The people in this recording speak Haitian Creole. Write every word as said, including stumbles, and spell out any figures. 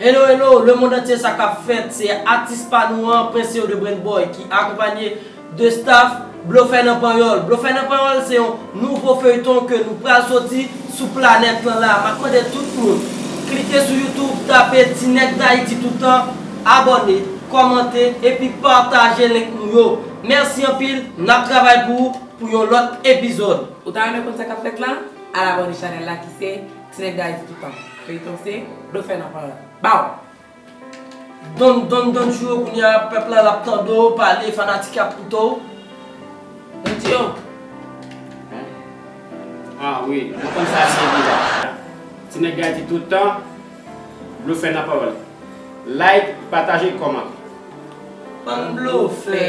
Hello, hello, lemonn antye, sa k ap fèt? Se atis pa nou an, Prince de Brand Boy, ki akonpanye de staff Blofè nan Panyòl. Blofè nan Panyòl se yon nouvo feyton ke nou pral soti sou planèt lan la. M ap mande tout moun, klike sou YouTube, tape Ti Nèg Dayiti Toutan, abòne, kòmante, epi pataje link nou yo. Mèsi anpil, n ap travay pou ou pou yon lòt epizòd. Ou ta renmen konn sa k ap fèt la? Al abòne chanèl la ki se Ti Nèg Dayiti Toutan. Feyton se Blofè nan Panyòl. Baw! Donn, donn, donn chou yo kounye a, pèp la l ap tande w pale, fanatik yo ap koute w. Donn chou yo. Ah wi, nou konn sa byen deja. Ti Nèg Dayiti Toutan, Blofè nan Panyòl. Like, pataje, kòmante. Bann blofè.